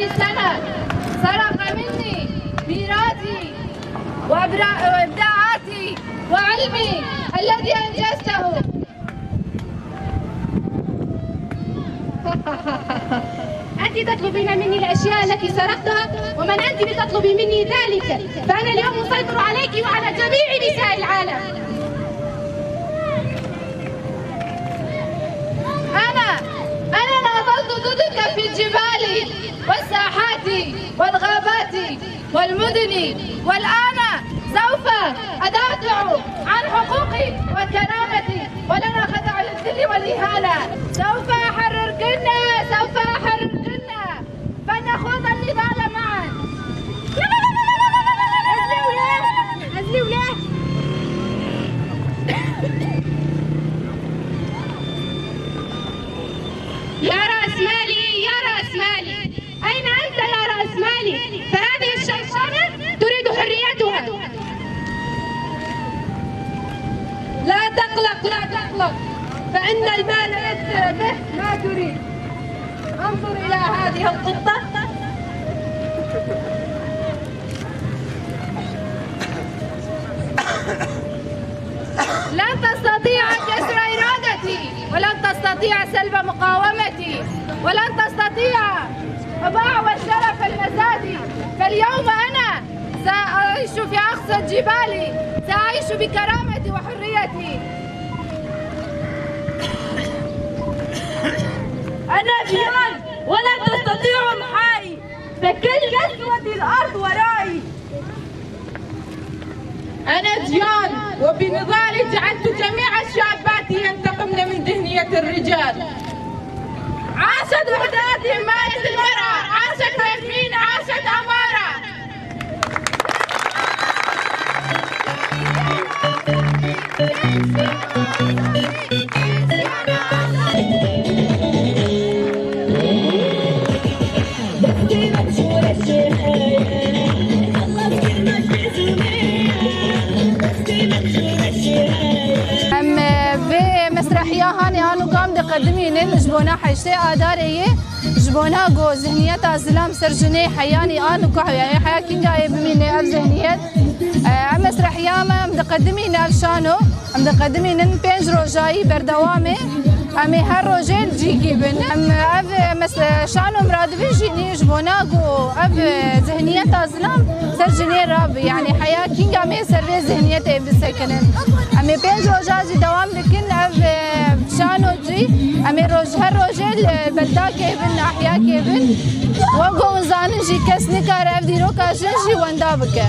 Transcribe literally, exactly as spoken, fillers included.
السنة سرق مني ميراثي وأبرا-، وإبداعاتي وعلمي الذي أنجزته. أنت تطلبين مني الأشياء التي سرقتها، ومن أنت لتطلبي مني ذلك؟ فأنا اليوم أسيطر عليك وعلى جميع نساء العالم. أنا، أنا ناضلت ضدك في الجبال والساحات والغابات والمدن، والآن سوف أدافع عن حقوقي وكرامتي، ولن أخضع للذل والإهانة. سوف أحرركن، سوف أحرركن، فلنخوض النضال معا. يا رأس مالي، يا رأس مالي، أين أنت يا رأس مالي؟ فهذه الشيطانة تريد حريتها. لا تقلق، لا تقلق، فإن المال يسر به ما تريد. انظر إلى هذه القطة. لن تستطيع كسر إرادتي، ولن تستطيع سلب مقاومتي، ولن تستطيع إضاعة والشرف المزادي. فاليوم أنا سأعيش في أقصى الجبال، سأعيش بكرامتي وحريتي. أنا جيان، ولن تستطيعوا محائي، فكي كسوة الأرض ورائي. أنا جيان، وبنضالي جعلت جميع الشابات ينتقمن من ذهنية الرجال. عاشت وحدات حماية المرأة، عاشت ياسمين، عاشت أمارة. Em vê mesrehiya hanê a nuka em diqedimînin ji bona heştê Adarê yê, ji bona ku zihniyeta zilam ser jinê heyanî a nuka, yanî heya kîngayê bimîne ev zihniyet. Em mesrehiya me em diqedimîne ev şano. Em diqedimînin pênc rojayî berdewam e. Em ê her rojê li cîkî bin. Em ev, em mes-, şano em radibin jî nî ji bona ku ev zihniyeta zilam ser jinê rabi. Yanî heya kînga me ser vê zihniyetê bisekinin. Em ê pênc roja jî dewam dikin. Ev şano jî em ê roj, her rojê li beltakê bin, ehyakê bin. Wek ku hûn zanin jî kes nikare ev dîroka jin jî wenda bike.